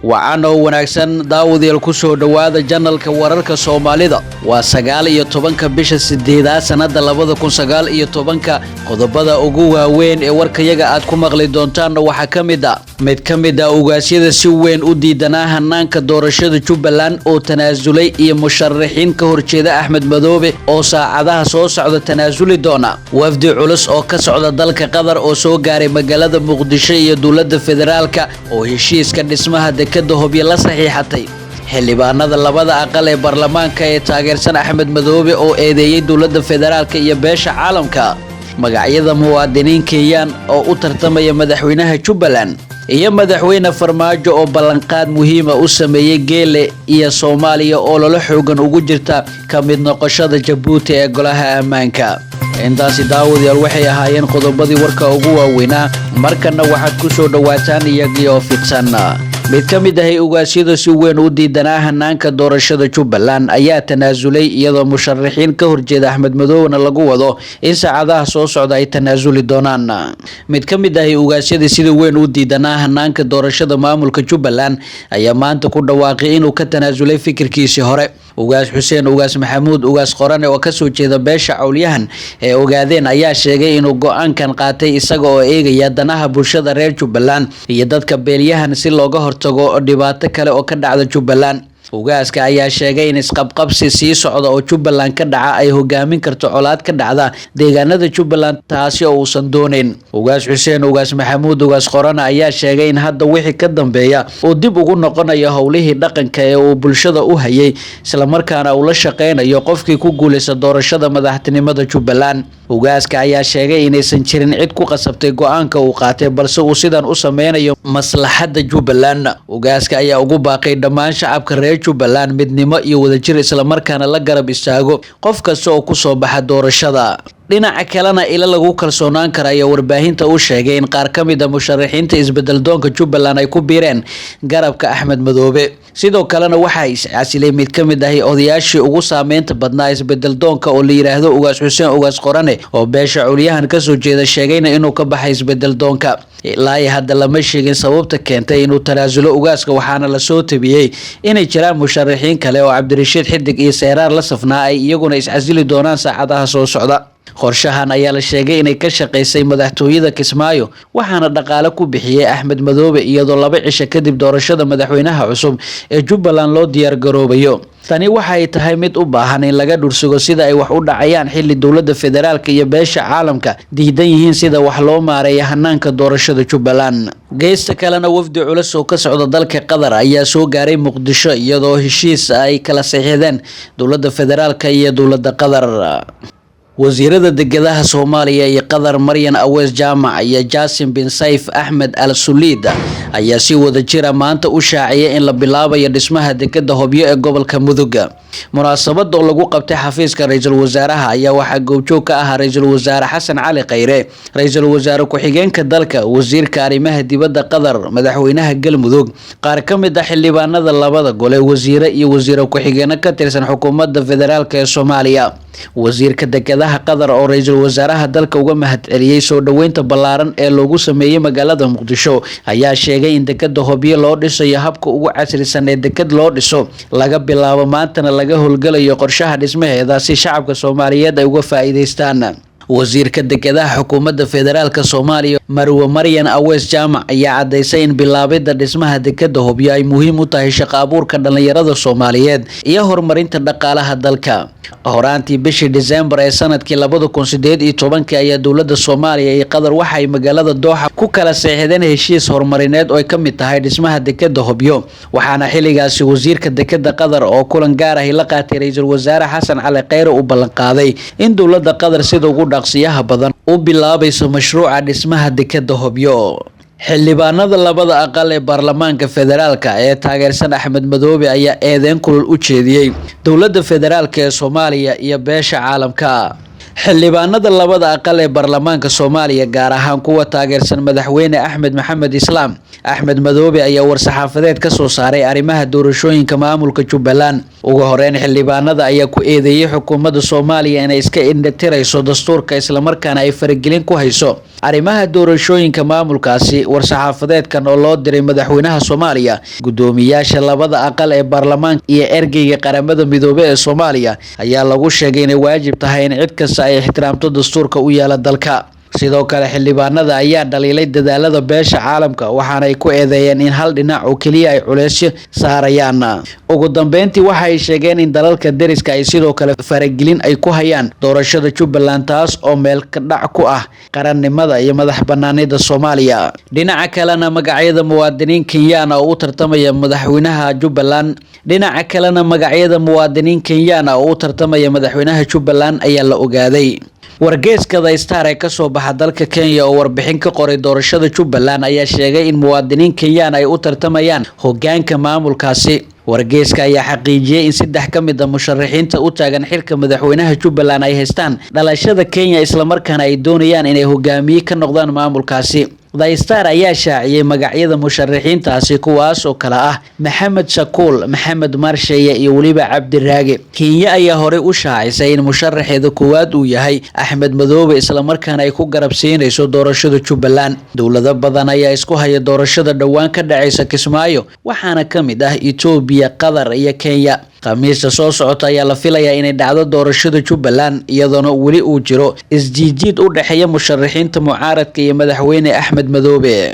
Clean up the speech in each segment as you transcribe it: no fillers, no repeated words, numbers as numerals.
Wacan oo wanaagsan daawadayaal, ku soo dhowaada channelka wararka Soomaalida. Waa 19-ka bisha sideedaad sanada 2019. Qodobada ugu waaweyn ee warkayaga aad ku maqli doontaanna waxaa ka mid ah mid ka mid ah ugaasyada si weyn u diidanaa hanaanka doorashada Jubbaland oo tanaasulay iyo musharaxiin ka horjeeda Axmed Madoobe oo saacadaha soo socda tanaasuli doona. Wafdi culus oo ka socda dalka Qatar oo soo gaaray magaalada Muqdisho iyo dowladda federaalka oo heshiiska dhismaha dekada Hobyo la saxiixatay. Xildhibaanada labada aqal ee baarlamaanka ee taageersan Axmed Madoobe oo eedeeyay dowladda federaalka iyo beesha caalamka. Magacyada muwaadiniin Kenyaan oo u tartamaya madaxweynaha Jubbaland iyo madaxweyne Farmaajo oo ballanqaad muhiima u sameeyey Geele iyo Soomaaliya oo lala xoogan ugu jirta ka mid noqoshada Jabuuti ee golaha ammaanka. Intaasi daawadayaal waxay ahaayeen qodobadii warka ugu waaweynaa. Markana waxaad ku soo dhowaataan iyagii oo fidsan. Mid ka mid ahay ugaasyada si weyn u diidanaa hanaanka doorashada Jubbaland ayaa tanaasulay, iyadoo musharaxiin ka horjeeda Axmed Madoowna lagu wado in saacadaha soo socda ay tanaasuli doonaan. Mid ka mid ahay ugaasyada sida weyn u diidanaa hanaanka doorashada maamulka Jubbaland ayaa maanta ku dhawaaqay inuu ka tanaasulay fikirkiisii hore. Ugaas Xuseen Ugaas Maxamuud Ugaas Qorane oo kasoo jeeda beesha Cawlyahan ee Ogaadeen ayaa sheegay inuu go-aankan qaatay isaga oo eegaya danaha bulshada reer Jubbaland iyo dadka beelyahan si looga hortago dhibaato kale oo ka dhacda Jubbaland. Ugaaska ayaa sheegay in isqabqabsi sii socda oo Jubbaland ka dhaca ay hogaamin karto colaad ka dhacda deegaanada Jubbaland, taasi oo uusan doonayn. Ugaas Xuseen Ugaas Maxamuud Ugaas Qorane ayaa sheegay in hadda wixii ka dambeeya uu dib ugu noqonayo howlihii dhaqanka ee uu bulshada u hayay, islamarkaana uu la shaqeynayo qofkii ku guuleysta doorashada madaxtinimada Jubbaland. Ugaaska ayaa sheegay inaysan jirin cid ku qasabtay go-aanka uu qaatay, balse uu sidan u sameynayo maslaxadda Jubbaland. Ugaaska ayaa ugu baaqay dhammaan shacabka reer Jubbaland midnimo iyo wadajir, islamarkaana la garab istaago qof kasta oo kusoo baxa doorashada. Dhinaca kalena, ilo lagu kalsoonaan kara ayaa warbaahinta u sheegay in qaar ka mid a musharaxiinta isbedel doonka Jubbaland ay ku biireen garabka Axmed Madoobe. Sidoo kalena waxaa iscasilay mid ka mid ahi odayaashii ugu saameynta badnaa isbedel doonka oo la yiraahdo Ugaas Xuseen Ugaas Qorane oo beesha Culyahan kasoo jeeda, sheegayna inuu ka baxay isbedel doonka. Ilaa iyo hadda lama sheegin sababta keentay inuu tanaasulo ugaaska, waxaana lasoo tabiyey inay jiraan musharaxiin kale oo Cabdirashiid Xidig iyo Seeraar la safnaa ay iyaguna iscasili doonaan saacadaha soo socda. Qorshahan ayaa la sheegay inay ka shaqeysay madaxtooyada Kismaayo, waxaana dhaqaale ku bixiyey Axmed Madoobe, iyadoo 2 cisho kadib doorashada madaxweynaha cusub ee Jubbaland loo diyaar garoobayo. Tani waxay tahay mid u baahan in laga dhursugo sida ay wax u dhacayaan, xilli dowladda federaalka iyo beesha caalamka diidan yihiin sida wax loo maareeya hanaanka doorashada Jubbaland. Geesta kalena, wafdi culus oo ka socda dalka Qatar ayaa soo gaaray Muqdisho, iyadoo heshiis ay kala saxiixdeen dowladda federaalka iyo dowladda Qatar. Wasiirada dekedaha Soomaaliya iyo Qatar, Maryan Aweys Jaamac iyo Jaasim bin Sayf Axmed Al Suliid, ayaa si wada jira maanta u shaaciyay in la bilaabayo dhismaha dekada Hobyo ee gobolka Mudug. Munaasabad oo lagu qabtay xafiiska ra-iisul wasaaraha ayaa waxaa goobjoog ka ahaa ra-iisul wasaare Xasan Cali Khayre, ra-iisul wasaare ku-xigeenka dalka, wasiirka arrimaha dibadda Qatar, madaxweynaha Galmudug, qaar ka mid ah xildhibaanada labada gole, wasiire iyo wasiire ku-xigeeno ka tirsan xukuumadda federaalk ee Soomaaliya. Wasiirka dekedaha Qatar oo ra-iisul wasaaraha dalka uga mahadceliyey soo dhoweynta ballaaran ee loogu sameeyey magaalada Muqdisho ayaa sheegay in dekada Hobyo loo dhisayo habka ugu casrisan ee dekad loo dhiso, laga bilaabo maantana laga howlgalayo qorshaha dhismaheeda si shacabka Soomaaliyeed ay uga faa'iidaystaan. Wasiirka dekedaha xukuumadda federaalka Soomaaliya, Marwe Maryan Aweys Jaamac, ayaa caddeysay in bilaabidda dhismaha dekada Hobyo ay muhiim u tahay shaqo abuurka dhalinyarada Soomaaliyeed iyo horumarinta dhaqaalaha dalka. Horaantii bishii Disembar ee sanadkii 2018-kii ayaa dowladda Soomaaliya iyo Qatar waxay magaalada Dooxa ku kala seexdeen heshiis horumarineed oo ay ka mid tahay dhismaha dekada Hobyo, waxaana xilligaasi wasiirka dekada Qatar oo kulan gaar ahi la qaatay ra-iisul wasaare Xasan Cali Kheyre uu ballanqaaday in dowladda Qatar sida ugu dhaqsiyaha badan u bilaabayso mashruuca dhismaha dekada Hobyo. Xildhibaanada labada aqal ee baarlamaanka federaalka ee taageersan Axmed Madoobe ayaa eedeyn kulul u jeediyey dowladda federaalka ee Soomaaliya iyo beesha caalamka. Xildhibaanada labada aqal ee baarlamaanka Soomaaliya, gaar ahaan kuwa taageersan madaxweyne Axmed Maxamed Islaam Axmed Madoobe, ayaa war-saxaafadeed ka soo saaray arrimaha doorashooyinka maamulka Jubbaland. Ugu horeyn, xildhibaanada ayaa ku eedeeyay xukuumadda Soomaaliya inay iska indhatirayso dastuurka, islamarkaana ay faragelin ku hayso arrimaha doorashooyinka maamulkaasi. War-saxaafadeedkan oo loo diray madaxweynaha Soomaaliya, guddoomiyaasha labada aqal ee baarlamaanka iyo ergeyga Qaramada Midoobay ee Soomaaliya ayaa lagu sheegay inay waajib tahay in cid kasta ay ixtiraamto dastuurka u yaala dalka. Sidoo kale, xildhibaanada ayaa dhaliilay dadaalada beesha caalamka, waxaana ay ku eedeeyeen in hal dhinac oo keliya ay culeysyo saarayaan. Ugu dambeyntii, waxa ay sheegeen in dalalka deriska ay sidoo kale faragelin ay ku hayaan doorashada Jubbaland, taas oo meel ka dhac ku ah qarannimada iyo madax banaanida Soomaaliya. Dhinaca kalena, magacyada muwaadiniin Kenyaan oo u tartamaya madaxweynaha Jubbaland. Dhinaca kalena, magacyada muwaadiniin Kenyaan oo u tartamaya madaxweynaha Jubbaland ayaa la ogaaday. Wargeyska The Star ee kasoo baxa dalka Kenya oo warbixin ka qoray doorashada Jubbaland ayaa sheegay in muwaadiniin Kenyaan ay u tartamayaan hogaanka maamulkaasi. Wargeyska ayaa xaqiijiyay in saddex ka mid ah musharaxiinta u taagan xilka madaxweynaha Jubbaland ay haystaan dhalashada Kenya, islamarkaana ay doonayaan inay hogaamiye ka noqdaan maamulkaasi. The Star ayaa shaaciyay magacyada musharaxiintaasi, kuwaas oo kale ah Maxamed Shakuul, Maxamed Marshaye iyo weliba Cabdiraage. Kenya ayaa horey u shaacisay in musharaxeeda koowaad uu yahay Axmed Madoobe, islamarkaana ay ku garab siinayso doorashada Jubbaland. Dowlado badan ayaa isku haya doorashada dhowaan ka dhacaysa Kismaayo, waxaana ka mid ah Itoobiya, Qatar iyo Kenya. Khamiista soo socota ayaa la filayaa inay dhacdo doorashada Jubbaland, iyadoona weli uu jiro isjiijiid u dhexeeya musharaxiinta mucaaradka iyo madaxweyne Axmed Madoobe.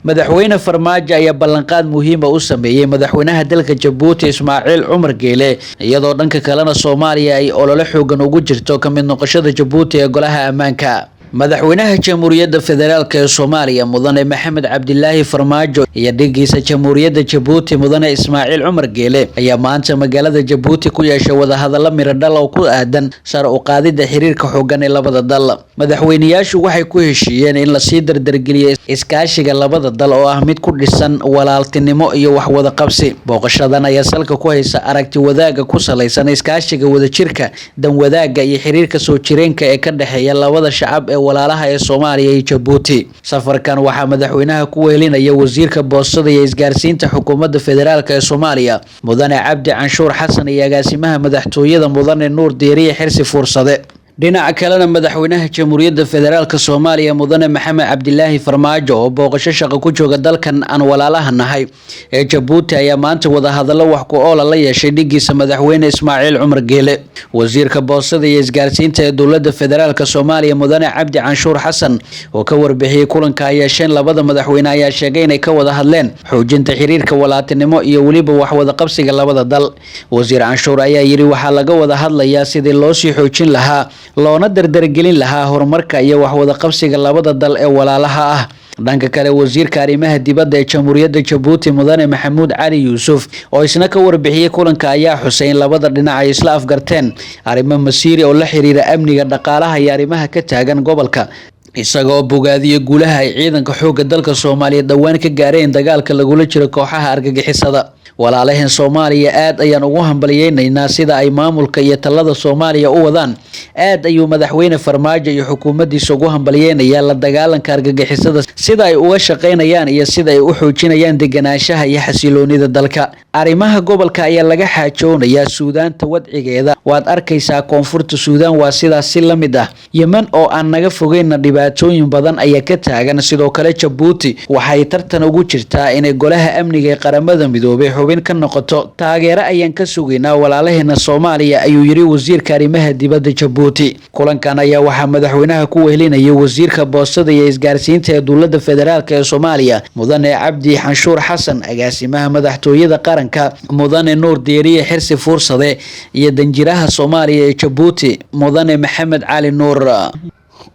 Madaxweyne Farmaajo ayaa ballanqaad muhiima u sameeyey madaxweynaha dalka Jabuuti Ismaaciil Cumar Geele, iyadoo dhanka kalena Soomaaliya ay olole xoogan ugu jirto ka mid noqoshada Jabuuti ee golaha ammaanka. Madaxweynaha Jamhuuriyadda Federaalk ee Soomaaliya Mudane Maxamed Cabdilaahi Farmaajo iyo dhigiisa Jamhuuriyadda Jabuuti Mudane Ismaaciil Cumar Geele ayaa maanta magaalada Jabuuti ku yeeshay wadahadallo miradhal oo ku aadan sare u qaadida xiriirka xoogan ee labada dal. Madaxweynayaashu waxay ku heshiiyeen in lasii dardargeliyo iskaashiga labada dal oo ah mid ku dhisan walaaltinimo iyo waxwada qabsi. Booqashadan ayaa salka ku haysa aragti wadaagga ku salaysan iskaashiga wadajirka, dan wadaagga iyo xiriirka soo jireenka ee ka dhexeeya labada shacab ee walaalaha ee Soomaaliya iyo Jabuuti. Safarkan waxaa madaxweynaha ku wehelinaya wasiirka boostada iyo isgaarsiinta xukuumadda federaalk ee Soomaaliya Mudane Cabdi Canshuur Xasan iyo agaasimaha madaxtooyada Mudane Nuur Diiriye Xirsi Fuursade. Dhinaca kalena, madaxweynaha Jamhuuriyadda Federaalk Soomaaliya Mudane Maxamed Cabdilaahi Farmaajo oo booqasho shaqo ku jooga dalkan aan walaalaha nahay ee Jabuuti ayaa maanta wadahadallo wax ku oola la yeeshay dhigiisa madaxweyne Ismaaciil Cumar Geele. Wasiirka boostada iyo isgaarsiinta ee dowladda federaalk Soomaaliya Mudane Cabdi Canshuur Xasan oo ka warbixiyey kulanka ay yeesheen labada madaxweyne ayaa sheegay inay ka wada hadleen xoojinta xiriirka walaaltinimo iyo weliba waxwada qabsiga labada dal. Wasiir Canshuur ayaa yidhi, waxaa laga wada hadlayaa sidii loo sii xoojin lahaa loona dardargelin lahaa horumarka iyo waxwada qabsiga labada dal ee walaalaha ah. Dhanka kale, wasiirka arrimaha dibadda ee Jamhuuriyadda Jabuuti Mudane Maxamuud Cali Yuusuf oo isna ka warbixiyey kulanka ayaa xusay in labada dhinac ay isla afgarteen arrimo masiiri oo la xiriira amniga, dhaqaalaha iyo arrimaha ka taagan gobolka, isagoo bogaadiyo guulaha ay ciidanka xoogga dalka Soomaaliya dhowaan ka gaareen dagaalka lagula jiro kooxaha argagixisada. Walaalaheen Soomaaliya aad ayaan ugu hambalyeynaynaa sida ay maamulka iyo talada Soomaaliya u wadaan. Aad ayuu madaxweyne Farmaajo iyo xukuumaddiisa ugu hambalyeynayaa la dagaalanka argagixisada, sida ay uga shaqaynayaan iyo sida ay u xoojinayaan deganaanshaha iyo xasiloonida dalka. Arrimaha gobolka ayaa laga xaajoonayaa. Suudaanta wadcigeeda waad arkaysaa, koonfurta Suudaan waa sidaas si la mid ah. Yemen oo aan naga fogeyna dhibaatooyin badan ayaa ka taagan. Sidoo kale, Jabuuti waxay tartan ugu jirtaa inay golaha amniga ee Qaramada Midoobay xubin ka noqoto. Taageero ayaan ka sugaynaa walaalaheena Soomaaliya, ayuu yidhi wasiirka arrimaha dibadda Jabuuti. Kulankan ayaa waxaa madaxweynaha ku wehelinayay wasiirka boostada iyo isgaarsiinta ee dowladda federaalk ee Soomaaliya Mudane Cabdi Xanshuur Xasan, agaasimaha madaxtooyada qaranka Mudane Nuur Diiriye Xirsi Fuursade iyo danjiraha Soomaaliya ee Jabuuti Mudane Maxamed Cali Nuur.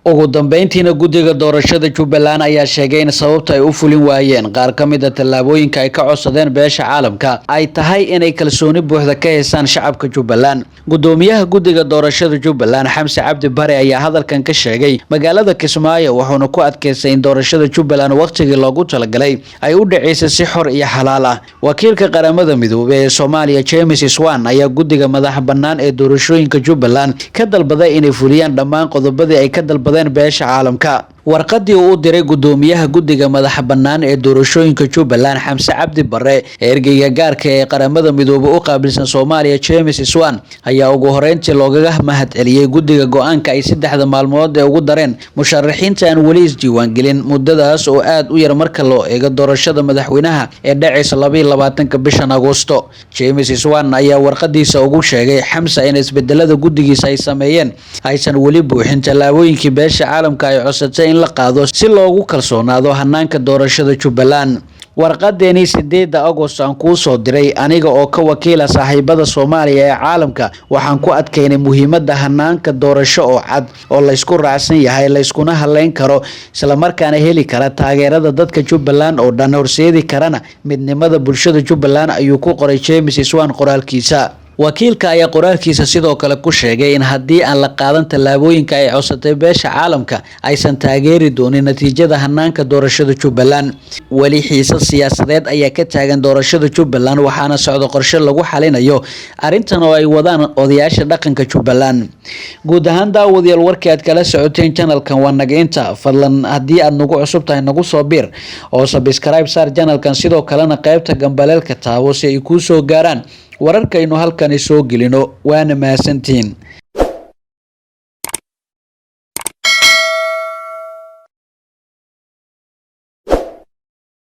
Ugu dambeyntiina, guddiga doorashada Jubbaland ayaa sheegay in sababta ay u fulin waayeen qaar ka mid a tallaabooyinka ay ka codsadeen beesha caalamka ay tahay inay kalsooni buuxda ka heysaan shacabka Jubbaland. Gudoomiyaha guddiga doorashada Jubbaland, Xamse Cabdi Bare, ayaa hadalkan ka sheegay magaalada Kismaayo, wuxuuna ku adkeystay in doorashada Jubbaland waqtigii loogu talagalay ay u dhaceysay si xor iyo xalaal ah. Wakiilka Qaramada Midoobey ee Soomaaliya, James Swan, ayaa guddiga madaxa bannaan ee doorashooyinka Jubbaland ka dalbaday inay fuliyaan dhammaan qodobadii ay ka dalbadeen beesha caalamka. Warqadii uu u diray gudoomiyaha guddiga madaxa bannaan ee doorashooyinka Jubbaland, Xamse Cabdi Bare, ee ergeyga gaarka ee Qaramada Midoobey u qaabilsan Soomaaliya, James Swan, ayaa ugu horeyntii loogaga mahad celiyey guddiga go-aanka ay 3da maalmood ee ugu dareen musharaxiinta aan weli isdiiwaangelin, muddadaas oo aad u yar marka loo eego doorashada madaxweynaha ee dhacaysa 22-ka bishan Agosto. James Swan ayaa warqadiisa ugu sheegay Xamse in isbedelada guddigiisa ay sameeyeen aysan weli buuxin tallaabooyinkii beesha caalamka ay codsatay in la qaado si loogu kalsoonaado hanaanka doorashada Jubbaland. "Warqadeeni 8da Agost aan kuu soo diray aniga oo ka wakiila saaxiibada Soomaaliya ee caalamka, waxaan ku adkeynay muhiimadda hanaanka doorasho oo cad oo laysku raacsan yahay, layskuna haleyn karo, islamarkaana heli kara taageerada dadka Jubbaland oo dhan, horseedi karana midnimada bulshada Jubbaland," ayuu ku qoray James Swan qoraalkiisa. Wakiilka ayaa qoraalkiisa sidoo kale ku sheegay in haddii aan la qaadan tallaabooyinka ay codsatay beesha caalamka, aysan taageeri doonin natiijada hanaanka doorashada Jubbaland. Weli xiisad siyaasadeed ayaa ka taagan doorashada Jubbaland, waxaana socdo qorshe lagu xalinayo arrintan oo ay wadaan odayaasha dhaqanka Jubbaland. Guud ahaan, daawadayaal, warkii aad kala socoteen channelkan waa naga inta. Fadlan, haddii aad nagu cusub tahay, nagu soo biir oo subscribe saar channelkan, sidoo kalena qaybta gambaleelka taabo si ay kuu soo gaaraan wararkaynu halkani soo gelino. Waana mahadsantihiin.